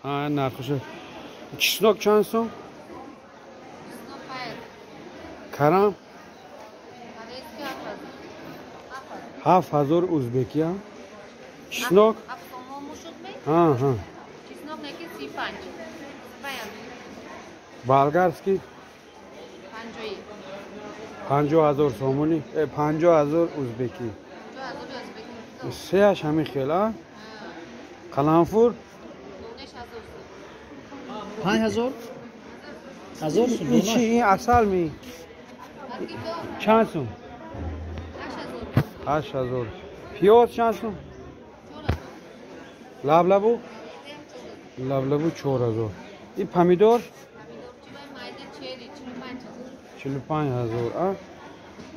Ҳа, нархоша. Чеснок чанд сум? Карам? 7000 узбекия. Чеснок? Ҳа, ҳа. Болгарский? 50,000 сомонӣ, 50,000 узбекӣ. Сеяш ҳамин хел, а? Қаламфур? 5000? 1000 сум. Ин чи, ин асал ми? Чанд сум? 8000. Пиёз чанд сум? Лаблабу? Лаблабу 4000. Ин помидор? 45,000, а?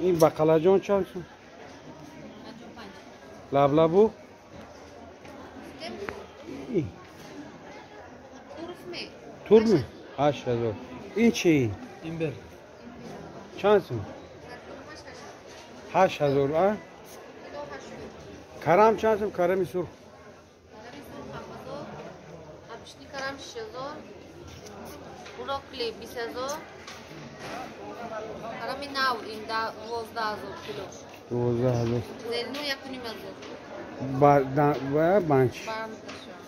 Ин бақалаҷон чанд сум? Лаблабу? Турми? 8000. Ин чи? Имбер. Чанд сум? 8000, а? Карам чанд сум? Карами сурх. Карам 6000, брокколи 20,000, карами нав ин 12,000 кило. 12,000. Зерно 1,500. Ба банч.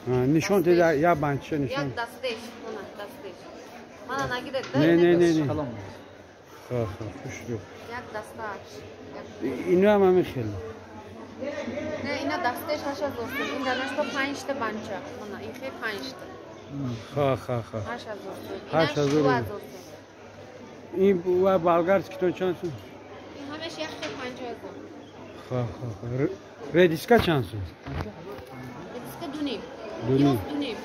Нишон теда я банча нишон. Як дастеш, мана дастеш. Мана нагиред да? Не, не, не, не. Ха, ха, хушду. Як дасташ. Ино ҳам ҳамин хел. Не, ина дастеш 8000 сум. Ин данаш ба 5 та банча. Мана ин хел 5 та. Ха, ха, ха. 8000 сум. 8000. Ин ва болгарский тон чанд сум? Ин ҳамаш як хел 50,000. Ха, ха, ха. Редиска чанд сум? Редиска 2,5. 2,5. 2,5.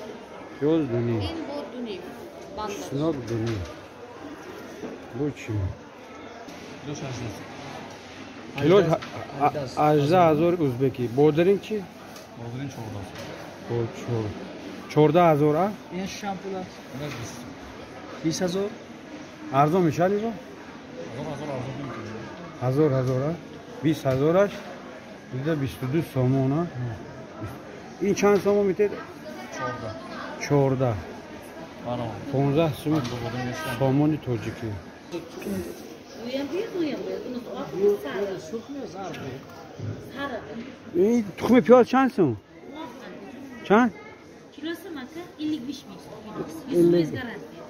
Пиёз 2,5. Ин бо 2,5. Банда. Чеснок 2,5. Бу чи? Кило 18,000 узбекӣ. Бодиринг чи? Бодиринг 14. 14,000, а? Ин шампул аст. 20,000. Арзон мешавад ибо? 1000 арзон мекунад. 1000, а? 20,000-аш 22 сомон, а? Ин чанд сомон метед? 14. 15 сум сомони тоҷикӣ. Ин тухми пиёз чанд сум? Чанд? Kilosu maka 55 ming. 100% garantiya.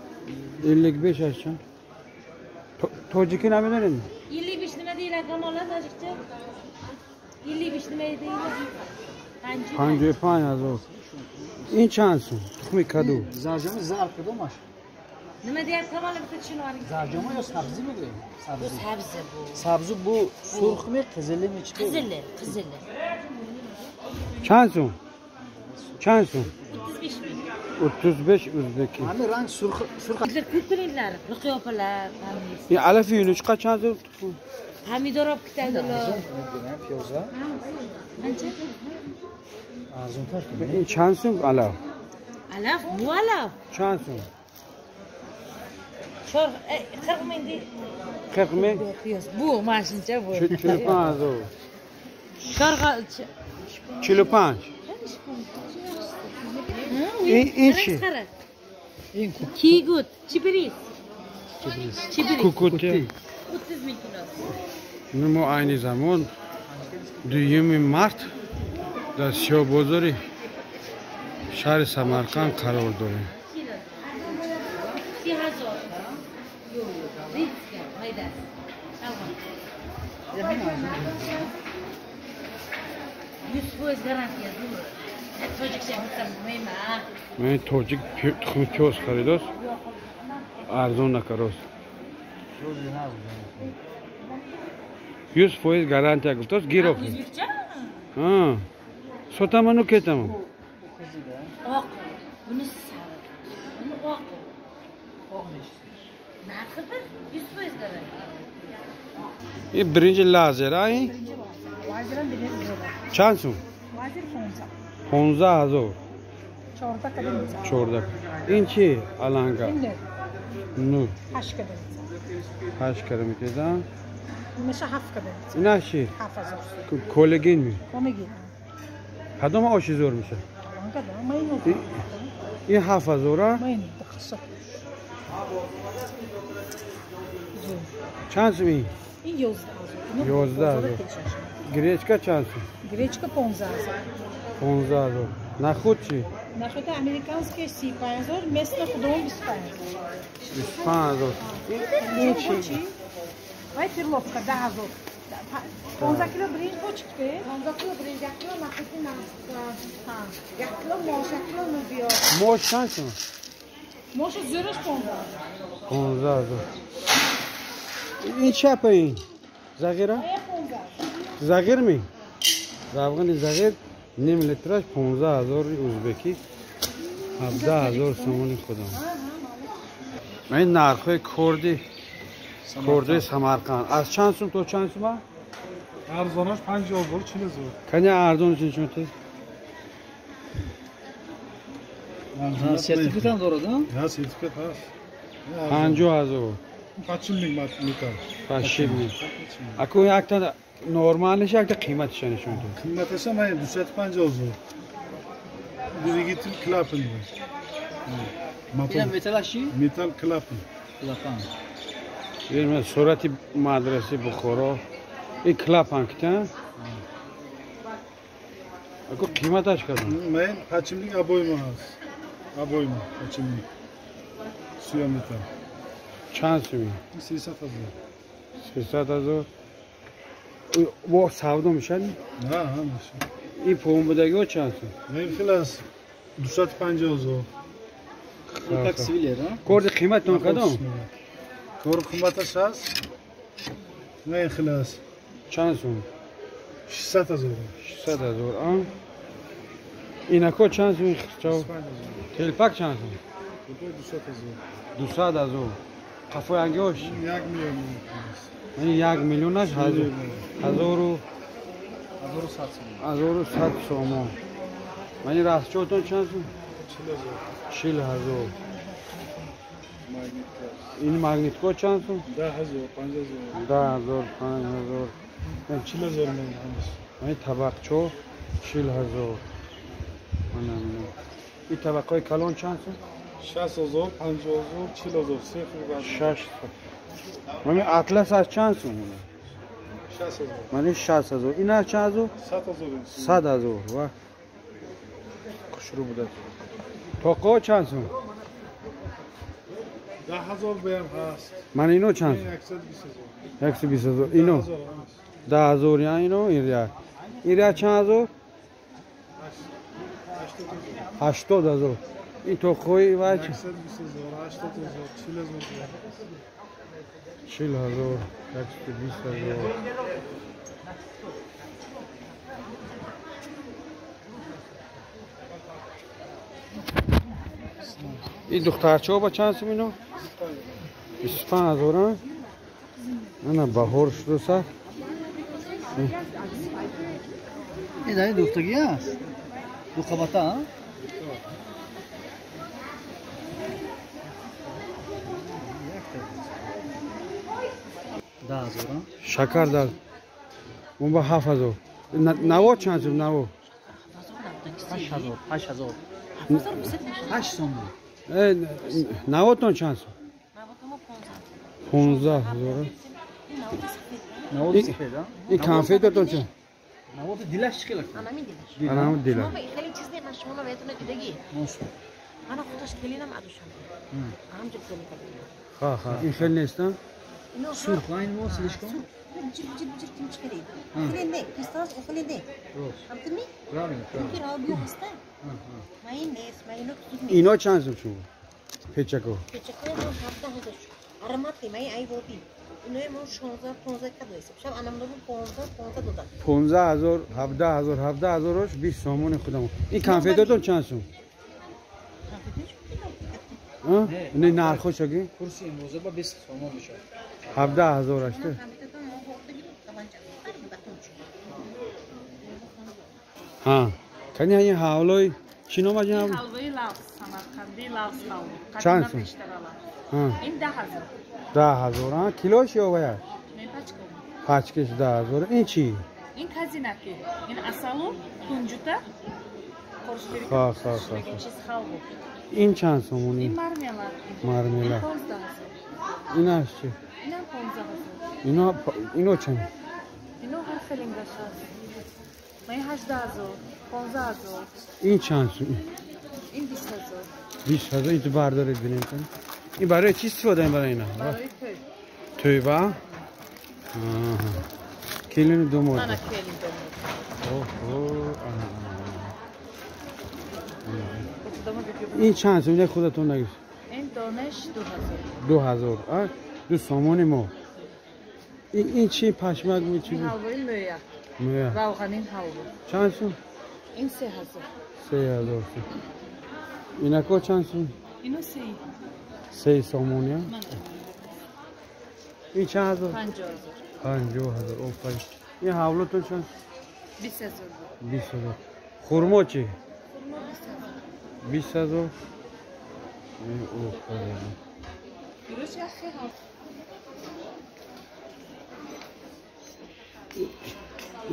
55 аш чанд? Тоҷикӣ намедонед? 55 nima deyiladi kamola tojikcha? 55 nima deyiladi? 55,000. Ин чанд сум? Тухми каду. Зарҷома зарб кадомаш? Nima deyapti kamola bitta tushunib oling. Зарҷома ё сабзӣ мегӯем? Bu sabzi bu. Сабзу бу сурхми, қизилими чӣ? Qizili, qizili. Чанд сум? Чанд сум? 35 ming. 35 узбеки. Ҳамин ранг сурх сурх. Ko'p kuninglar, Ruqiya opalar, taniysiz. Ин алафи юнучқа чанд сум? Pomidor olib ketadilar. Пиёза? Qancha? Арзонтар. Ин чанд сум алаф? Alaf, bu alaf. Чанд сум? 40 ming deydi. 40 ming? Piyoz. Bu mana shuncha bu. 45,000. 45. Ин чи? Ин Kigut, chibiris. Chibiris. Кукути. 30 ming kilosi. Ну мо айни замон 2 март дар Сиёҳбозори шаҳри Самарқанд қарор дорем. 30,000. Yo'q, yo'q. Ritska, maydasi. Shalg'am. 100% garantiya zo'r. Tojikcha bilsam bilmayman. Мен тоҷик тухми пиёз харидост. Арзон накарост. 100% гарантия гуфтост гироф. O'zbekcha? Ҳа. Сотаману кетаму. Oq. Bunisi sariq. Buni oq. Narxi bir 100% garantiya. Ин биринҷи лазер, а ин? Чанд сум? 15,000. 14. Ин чи аланга? Ну. 8 када метеда. Ина чи? Коллеген ми? Кадом оши зор меша? Ин 7000? Чанд сум ин? Ин 11000. 11000. Гречка чанд сум? Гречка 15000. 15000. Нахуд чӣ? Нахуд американский 35000, местно худомон 25000. 25000. Ин чӣ? Вай перловка 10000. 15 кило бринж бо чӣ ките? 15 кило бринж, 1 кило нахуди нафта, 1 кило мош, 1 кило лубиё. Мош чанд сум? Мошу зӯраш 15000. 15000. Ин чапа ин? Зағира? Зағир ми? Равғани зағир ним литраш 15000 узбекӣ, 17000 сомони худам. Ин нархҳои корди Самарқанд аз чанд сум то чанд сума? Арзонаш 50000, 40000. Кани арзон чун тез? Сертификат ҳам дорад, ҳа? Сертификат ҳаст. 50000. Подшипник металл. Подшипник. Аку якта нормалиш, якта қиматаш нишон дод. Қиматаш ман 250000. Двигатель клапан. Ин металлаш чӣ? Металл клапан. Клапан. Ин сурати мадрасаи Бухоро. Ин клапан кита? Аку қиматаш кадом? Ман подшипник обойма ҳаст. Обойма подшипник. Суя металл. Чанд сум? 300000. 300000. Бо савдо мешавад? На, ҳа мешавад. Ин помбудагиҳо чанд сум? Ин хел аст 250000. Как свилер, а? Корди қиматон кадом? Кор қиматаш ҳаст. На ин хел аст. Чанд сум? 600000. 600000, а? Инако чанд сум хирчав? Телпак чанд сум? 200000. 200000. Қафои ангиҳош? 1 миллион. Ин 1 миллионаш 1100 сомон. Мани растчотон чанд сум? 40000. Ин магнитко чанд сум? 10000, 5000. 10000, 5000. 40000 ман ҳамаш. Мани табақчо 40000. Мана мана. Ин табақҳои калон чанд сум? 60000, 50000, 40000, се хел. 6. Мани атлас аз чанд сум? 60000. Мани 60000. Ин аз чанд ҳазор? 100000. 100000. Ва. Хушрӯ будааст. Тоқо чанд сум? 10000 баям ҳаст. Ман ино чанд сум? 120000. 120000. Ино 10000 я ино ин рия. Ин рия чанд ҳазор? 80000. Ин тоқои вай 120000, 80000, 40000. 40000, 120000. Ин духтарчаҳо ба чанд сум ино? 25000. Ана баҳор шудаса. Ин дар духтагӣ аст? Ду қабата, а? Шакар дар он ба 7000. Наво чанд сум наво? 8000, 8000. 8 сом. Навотон чанд сум? 15000. Навоти сафед, а? Ин конфетатон чанд? Навоти дилаш чӣ хел аст? Анами дилаш. Анами дилаш. Шумо хеле чиз не, ман шумо наветона дидагӣ. Мана худаш келинам адушам. Ҳамҷо гузали кардем. Ха, ха. Ин хел нест, а? Сурх, а ин мо слишком? Ҷир ҷир ҷир ким чиқари. Хеле не, кристаллаш хеле не. Ҳамтими? Правильно, правильно. Ки рао биё хаста. Ма ин нест, ма ино зуд нест. Ино чанд сум шумо? Печако. Печако мо 17000 шуд. Ароматли, ма ин айвоби. Инои мо 16, 15 кадоист. Шаб анам добу 15, 15 додам. 15000, 17000, 17000 20 сомони худам. Ин конфетотон чанд сум? Не нархо чаги? Курси имрӯза ба 20 сомон мешавад. 17000 аст. Ҳа. Кани ҳамин ҳавлои чӣ ном аст ин ҳавло? Ҳалвои лавз, Самарқанди лавз ҳалво. Чанд сум? Ин 10000. 10000, а? Килош ё вая? Не, пачка. Пачкаш 10000. Ин чӣ? Ин казинаки. Ин асалу, кунҷута, Ха, ха, ха. Ин чанд сомонӣ? Ин мармелад. Мармелад. 15 000. Инаш чӣ? Инам 15 000. Ино чанд? Ино ҳар хелингаш аст. Ман 18 000, 15 000. Ин чанд сум? Ин 20 000. 20 000. Ин ту бардоред бинем. Ин барои чӣ истифода мебаранд ина? Барои тӯй. Тӯйба? Келину домод. Мана келин домод. Оҳо. Ин чанд сум? Ина худатон нагирифт. Ин донаш 2000. 2000. А? 2 сомони мо. Ин чӣ пашмак ми чӣ? Ин ҳалвои мӯя. Мӯя. Равғанин ҳалво. Чанд сум? Ин 3000. 3000 сум. Инако чанд сум? Ино 3. 3 сомони. Ин чанд ҳазор? 50 000. 50 000. Офарин. Ин ҳавлотон чанд? 20 000. 20 000. Хурмо чӣ? Хурмо 20 000. 20 000. Офарин. Дурӯст як хел ҳал.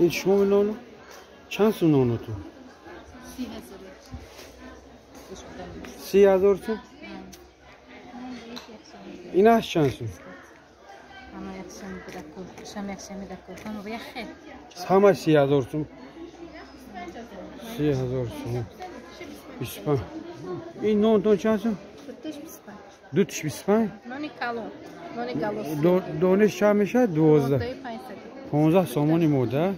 Ин шумо нону? Чанд сум нонутон? 30 000. 30 000 сум? Инаш чанд сум? Ҳама 30 000 сум. 30 000 сум. 25. Ин нонтон чанд сум? Дутиш 25? Нони калон. Нони галос. Дониш чанд мешавад? 12. 15 сомони мода.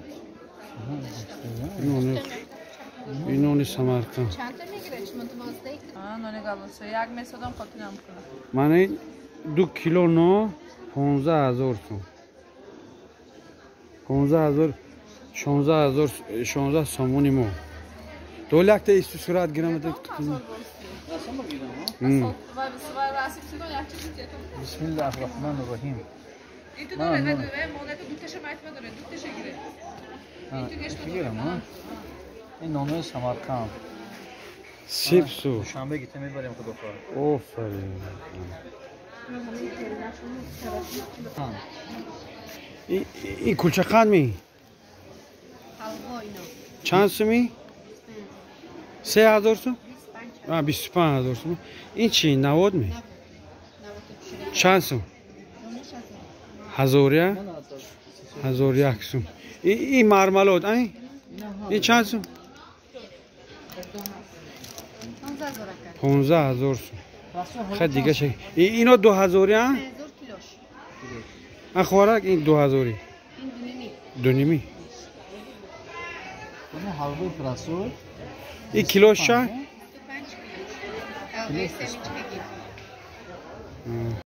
Ин нони Самарқанд. Чанд мегиред шумо 12? Нони галос. Як месодам хотирам кунам. Мана ин 2 кило нон 15 000 сум. 15 000, 16 000, 16 сомони мо. Дол якта исту сурат гирам. Бисмиллаҳ раҳмони раҳим. Ин нонои Самарқанд. Сибсу. Душанбе гите мебарем, худо хоҳад. Офарин. Ин кулча қанд ми? Чанд суми? 3000 сум? 25 000 сум. Ин чӣ навод ми? Чанд сум? Ҳазория? 1001 сум. Ин мармалод, ай? Ин чанд сум? 15 000 сум. Хай дига ша. Ино 2000-и, а? А хӯрак ин 2000-и. Дуними. Ин килош чанд?